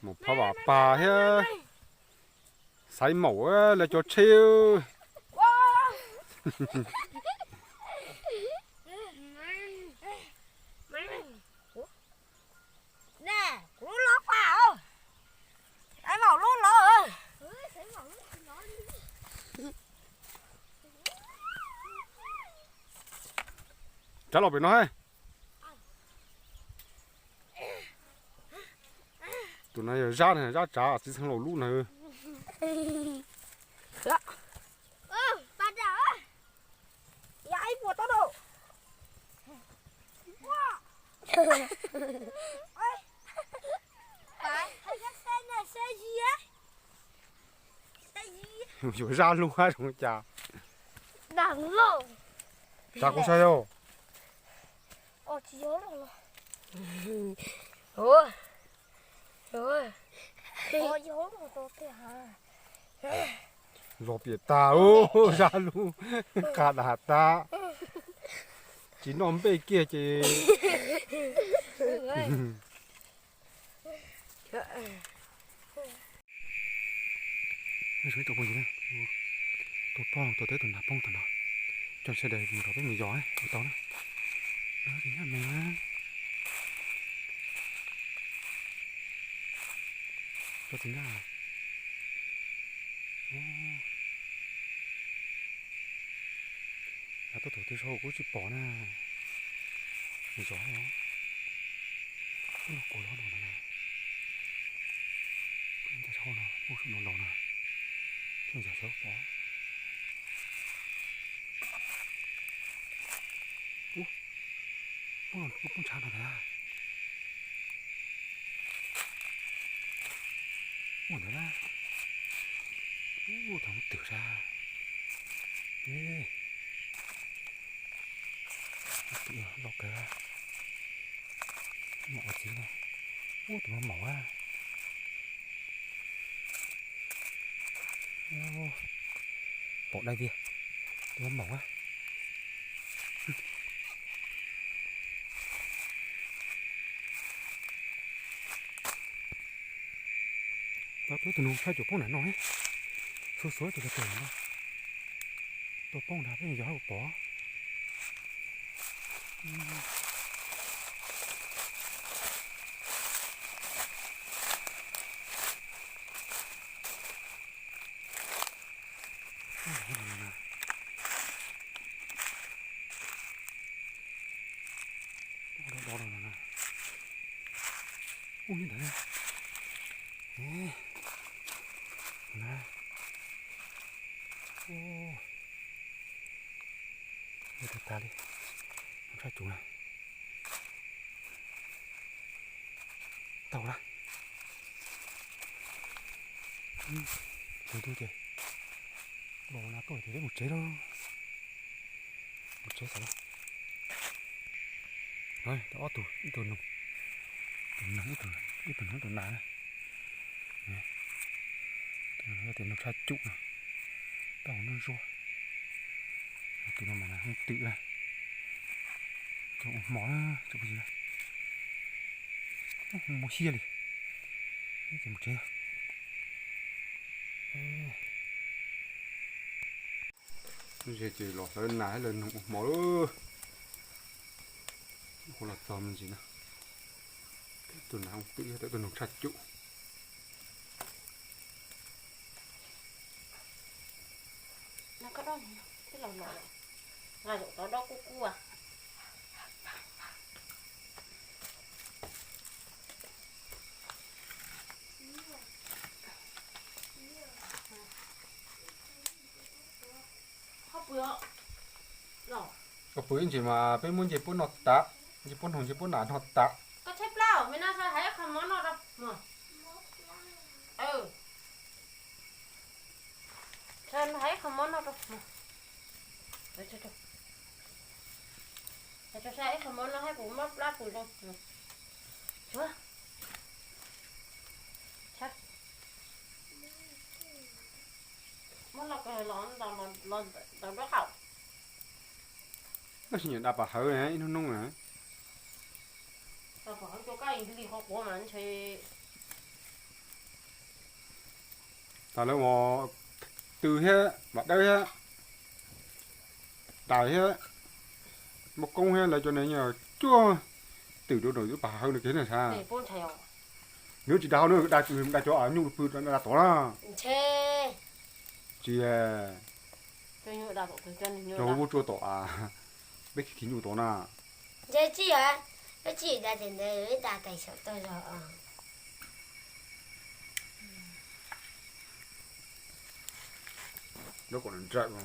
Maum phab vam pag thiab. Xaiv maum lawv cov tsheb. Rab los pem no. Tus no yog zab, zab tsav txiv xeev laus lub na. Yuav zab lub hab zoo cas. Tsav kuv saib yog. Los piam tag, zab lub qab dam tag. Tsis noj npej kiag ces. Tua poob, tua tau tus nag poob tag no. Coj sawv daws mus rau peb mus yos ua tau na. Nyob me na. Cov txiv naj. Nag tuaj thaum twg zog kuv tsis pom na. Yos os. Ub, no kuv los no na. Ncaj zog no, ub, saum no los na. Thiaj yog xyov pom. Ub, ub, poob ntshav no na. Ua ntawd na. Ub, thaum twg sab. Loj kawg. Maum ua txiv na. Ub, tus no maum a. Pom dai tiag. Tus no maum a. Tau peb tus nus tshaj cuam poob nram no. Xuav xuav tus ko tus no. Tua poob nrad peb yog hab pom. Ub, nyob ntawd. Ub, tag tag li. Tshaj cuam na. Tau lawm. Tus ntuj ces los na tuaj ces peb mus tsev lauj. Mus tsev xwb lauj. Ob tug, ib tug noog, ib tug noog ib tug nas na. Tus no yog tus noog tshaj cum no, tau hauv noj zuag. Tus no mas hooj twm na, cov ua hmo na, cov phooj ywg na, mus hiab li, ces mus tsev. Ces los hlawv nas thiab hlawv noog ua hmo lauj. Ua los txog me ntsis na. Tus nas hooj twm yog tus noog tshaj cum. Koj pw ib ntsis mas peb muab ncej puab noj tas, ncej puab noog ncej puab nas noj tas. Muab loj kawg los ntawm nraub qaum. Tab sis nyiam dam pam hawv ib hnub hnub na. Dam pam hawv cua kab li qhov quav mas ntshe Lawv ua tw thiab, vam dawb thiab, dais thiab, muaj koob thiab, lawv cov niag cuaj twm rau nram ub pas hawv no kev na sav. Nws tsis dag hauv, nws dag, dag cov nyuj pw da tod na. Tsis, cov vuab tsuaj tom, peb khi nyuj tod na. Ntshe tsis, peb tsis da tes ntawd, peb da tes saum toj zog. Dab kom nrawm no.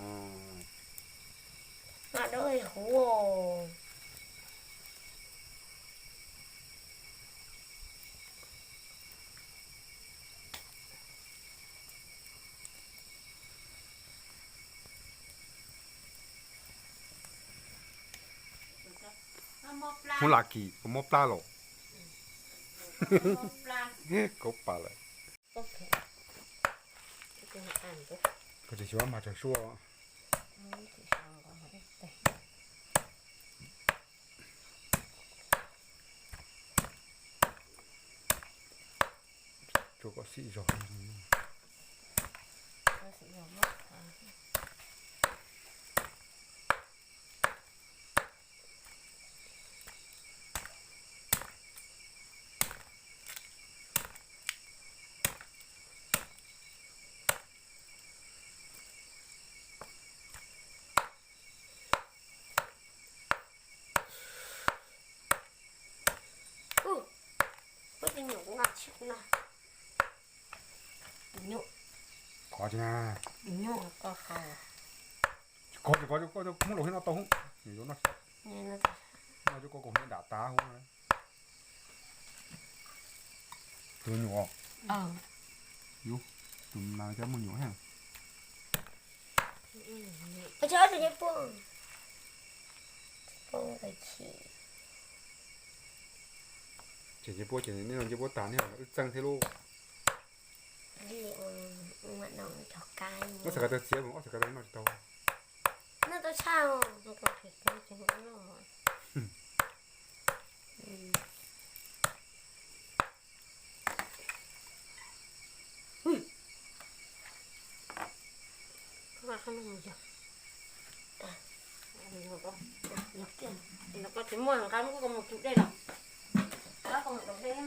Dab huv. Hmoob Laj Kim ua mob plab los. Kaub pas lawm. Koj tsis xyuas mas tsag suab. Tsuav kom xim zog. Kov tsis na. Kov tsis kov, koj muab laus thiab no tau hub. Nws yuav noj, noj cov koj kaus hniav dam tas hub. Tus nyuam, yus, tus nas cov muaj nyuam thiab. Ces nce puab ces nej no nce puab tas nej wb txeeb thiab lauj. Ob txhais ko taw txiav, ob txhais ko taw noj tsis tau. Koj tsis muaj nqa muab koj mus tsum dej los. Koj mus daus dej.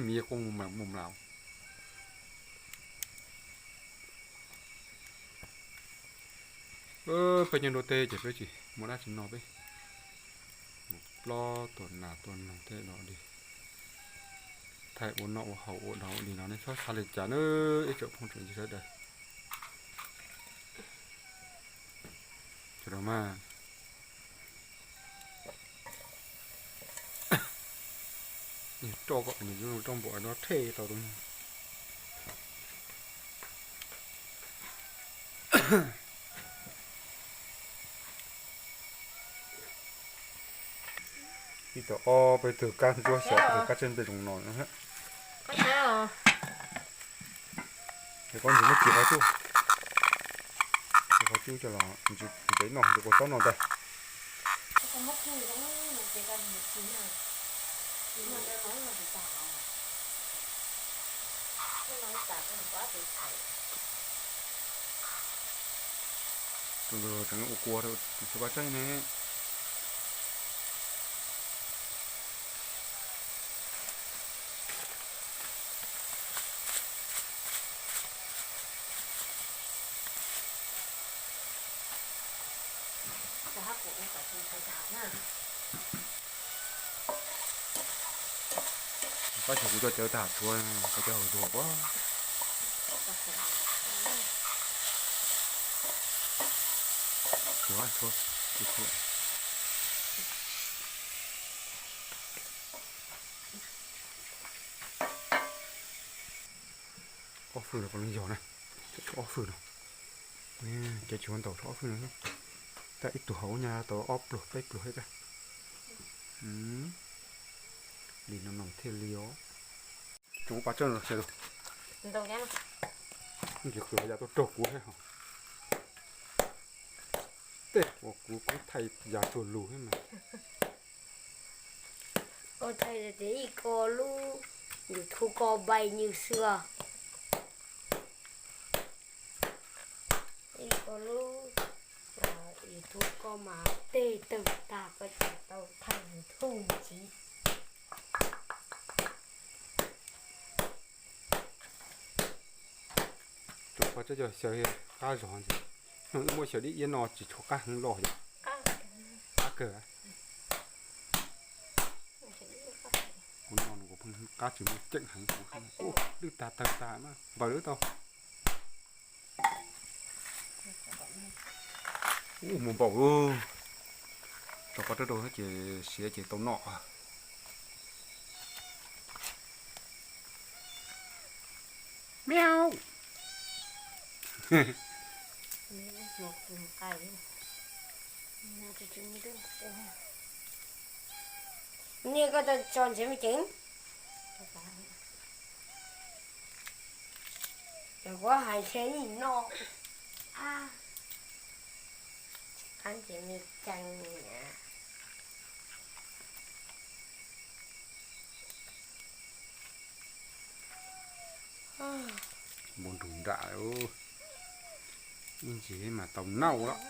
Me kuj mus mlaus. Peb nyob nruab teb ces peb tsis muaj dab tsi no peb mus plob tua nas tua noog tej los dig, thaij ua noj ua haus ua dog ua dig no nej txhob xav li cas nawb ib tsoom phooj ywg sawv daws. Sawv daws mas, roj kom nws roj npum no rhe tau tus. Ib tug ob peb tug kab ntsuab xyov peb tug kab tseb nplej zoo no. Es koj ntsis muab kis qhov cub, kis qhov cub coj los ntsev noj ntsev kua txob no ntag. Tus ntawd tseem ua kua rau tus xyov pab tseeb ne. Pab tsuav kuv cov cawv tag tshuav, cov cawv hauv zuag puab. Tshuav, tshuav, tshuav. Ob fwj no puav leej yog na, tshuav ob fwj no. Cov tsis ua ntau tshuav ob fwj no. Tab ib tug hauv nyaj tau ob pluag peb pluag thiab tab. Li no no thiaj li os. Tsoom pab tseeb no, ntsis qhwv ya tuaj raug kuv thiab. Ua kuv kuv thaij yam tsuag lug thiab mas. Ua thaij tias ib ko lub YouTube ko npai nws xwb os. Ib ko lub YouTube ko mas tej tawg tag koj tsis tau thaij YouTube ntxiv. Tus pog tsob cog xyaw qab zog ntxiv. Wb muab xyaw dib iab no tsis tshua qab heev los yom. Qab kawg. Kuv no kuv pheej qab tsis muaj ceem heev kuv. Lwj tag tawg tag na npaws lawm tau. Ub, muaj npaum. Tau pab rau rau ces siav ces tau noj. Miau. Niam koj tau tso ntshe me ceev. Cov kuv hais ntshe nim no. Qab ntshe me ceev. Npau nrug nram, ib ntsis mas tau nauj lawm.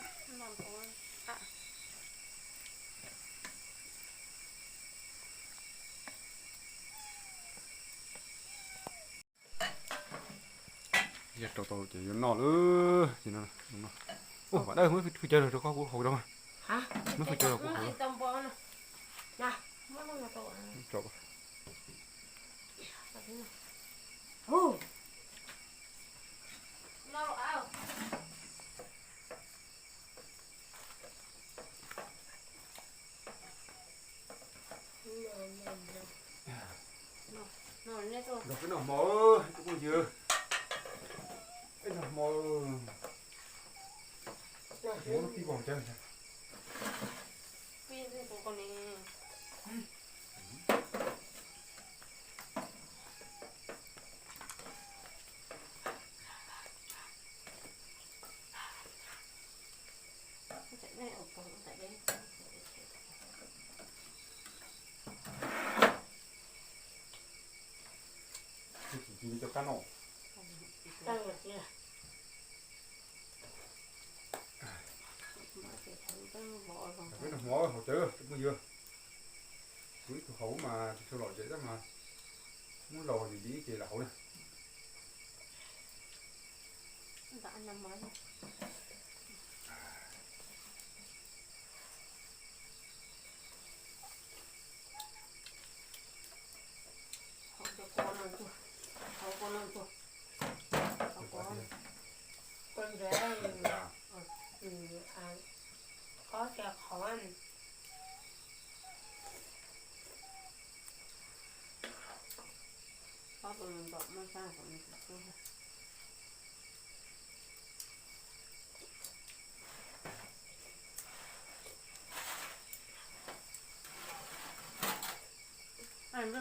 Yog rau tau ces yuav noj lawm. Ua, vam dawb, muab fwj cawv los rau koj kuv haus rau mas. Muab fwj cawv los kuv haus. Nrog peb noj hmo, tus phooj ywg. Peb noj hmo. Muab lub pib pov cawv. Cov kab no. Peb noj hmo haus cawv tus phooj ywg. Kuv ib tug haus mas tsis tshua lom zem tab mas muab laus lim lim ces lam haus na. Haus cov kua no tuag, haus kua no tuag. Haus kua, kua ntxawg, kua ntxawg qhov.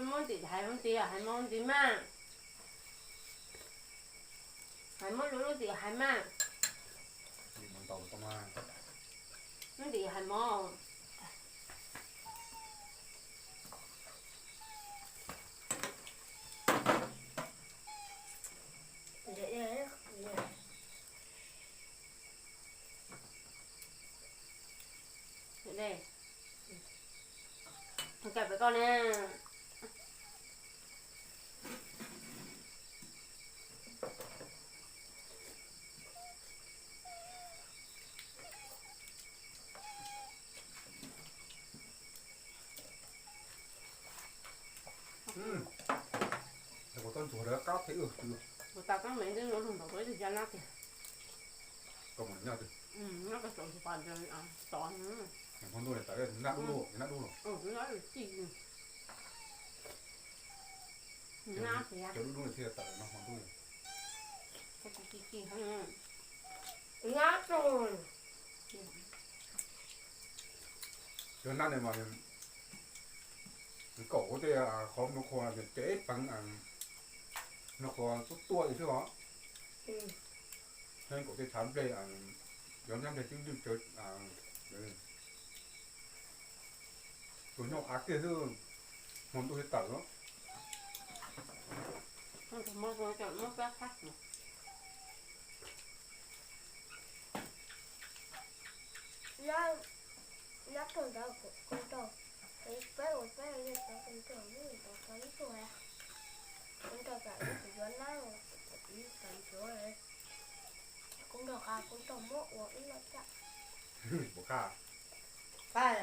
Muab ntim hais ntxiv, hais mus ntxiv mas. Hais muab lub lub ntim hais mas. Lub ntim hais mov. Mus cais pem koj na. Kuv tau ntxuag rau qab thiab. Kuv tas kab me ntawd los lug ntaus tau ib tug caj lab tiag. Koj mus nyob twg? Nyob koj tsaus ntuj pas tod. Hmo ntuj tawm nab dub, nab dub los. Nab dub, nab dub thiaj tawm no hmo ntuj. Cov nab ne mas kaum tej qhov no qhuav cev peev, no qhuav tuaj tuaj xwb os. Kaum tej tshav nplej Yog nyob ntiag tib ywj tsawv, tus nyob av kiag xwb, hmo ntuj thiaj tawm los. Nyob tuaj ntawd kuv nrog, peb ua peb li tau kuv nrog mus tau tau ib tug, kuv nrog kam ib tug yuav nab, kuv nrog qa kuv nrog muab ua ib loj caj. Pab,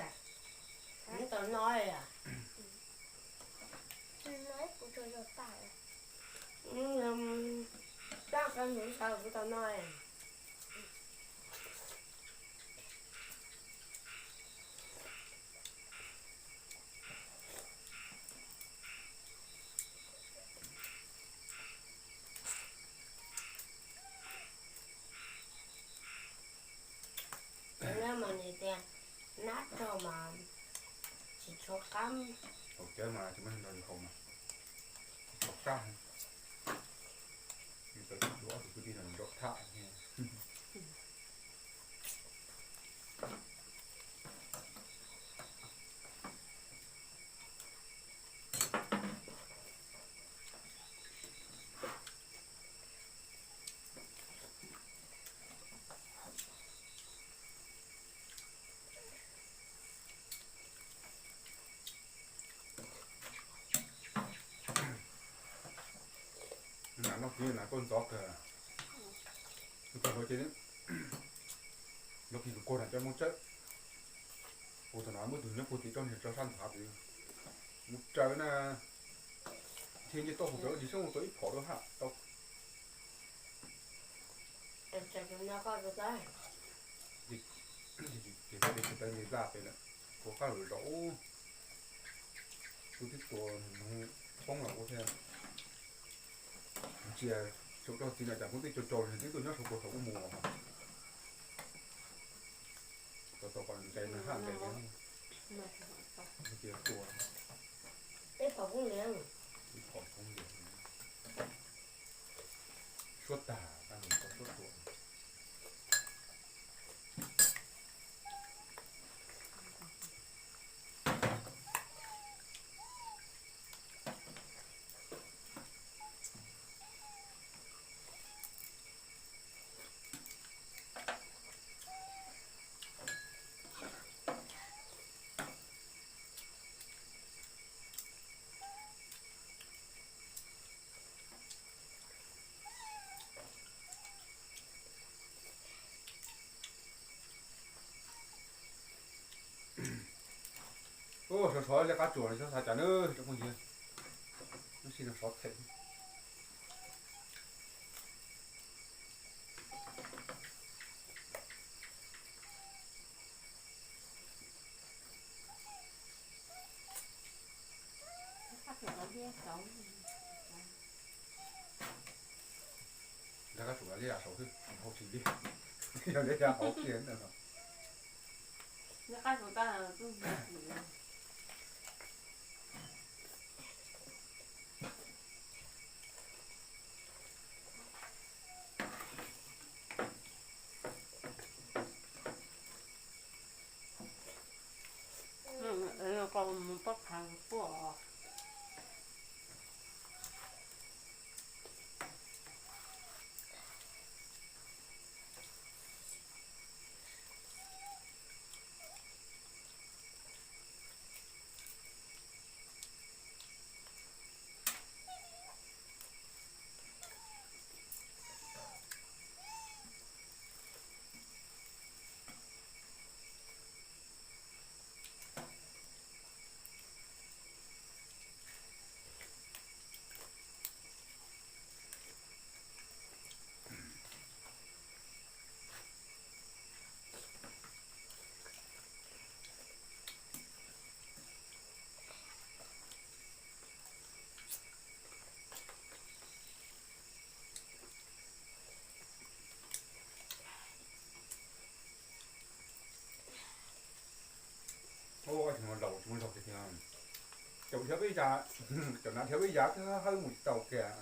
neb tau no, no kuv tsuas yog tas, pab qab mus sa kuv tau no. Neb mas nws tias nab raug mas tsis tshua qab. Haus cawv mas tsis muaj neeg nrog yus haus mas tsis tshua qab. Yus tau ib tug ob tug kwv tij no nrog tham thiab. Nas noj kiag nas koj ntxov kawg. Tus tag hluav ces noj kiag kuag nas coj mus tsawb. Ua thaum no muaj tus nyob puag tim toj niag tso sab nthav tus mus raws na, nthi nce toj hauv raws tsis soob tua ib phom rau haj tau. Ces tsis tau nce laj pem lawm, tua qab lawm zaum ub, tus twb tua noog poob los ua thiab. Ntsia saum rog txiv na cas kuv twb cau cau li twb tuaj nyob saum kua saum ub mus. Tau tau qhov nqes na haj nqes ces tua ib phom poob li, ib phom poob li. Suab tag, tau suab tua. Ub, sov sov li qab tsuas li xyov xav cas na tsoom phooj ywg, nyob si no sov them. Nrog koj tsum li yam saud xwb, tsis hau tsis li, yog li yam hauv kiag ntawm no. Koj mus pab phav tuaj. Ub, tsis muaj zaus, tsis muaj zaus tiag tiag. Caum dhia peb yav, caum nav dhia peb yav twb hawb mus tsis tau kiag.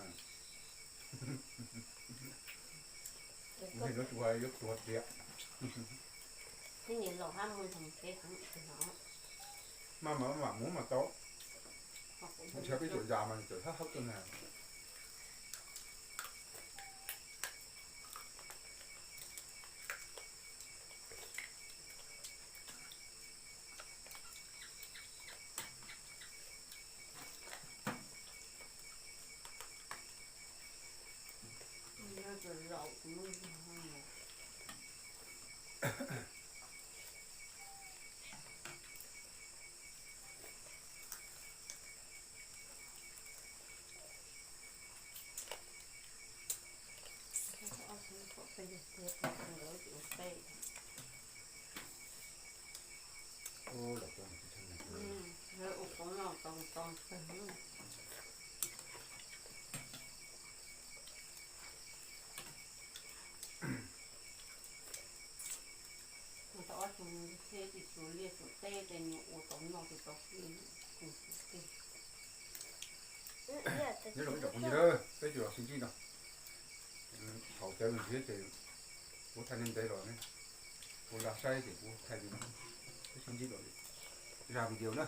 Mus ua yuav tuag tiag. Thiab niam laus hab muaj ntog peb heev no. Maj mam mam mus mas tau. Ntshe peb caum yas mas caum hab hab tuaj na. Tau ob xyoo thiab tsis xyuas liaj xyuas teb ces nws ua tau noj tsis tau xwb. Nyob zoo ib tsoom phooj ywg, peb tsis los sib ntsib no. Thaum cawv nrhiav ces kuv thaij li ntev los ne, kuv lam saib ces kuv thaij li no, peb sib ntsib los zaj video na.